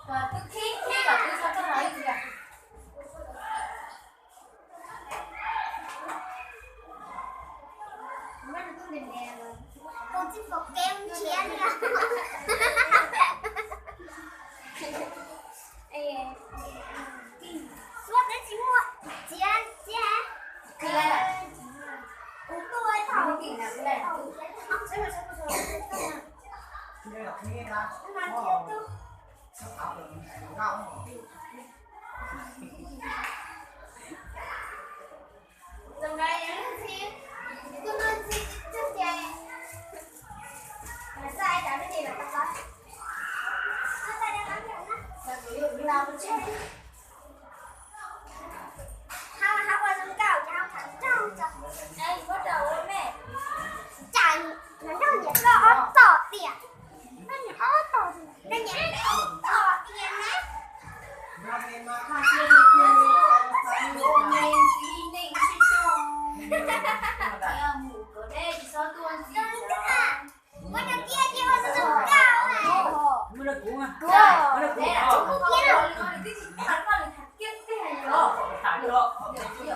Twb khib khib los twb txhob txog no ib ntsis. Tus txij pom kev nrhiav li. Suab twb tsis muaj, txiav txiav. Kuv tuaj thaum Cas nrog niam koj ob tom tiam, nrog niam ob tom tiam na. Muab rau kiag ces ua zoo nkauj. Kuv, kuv, kuv.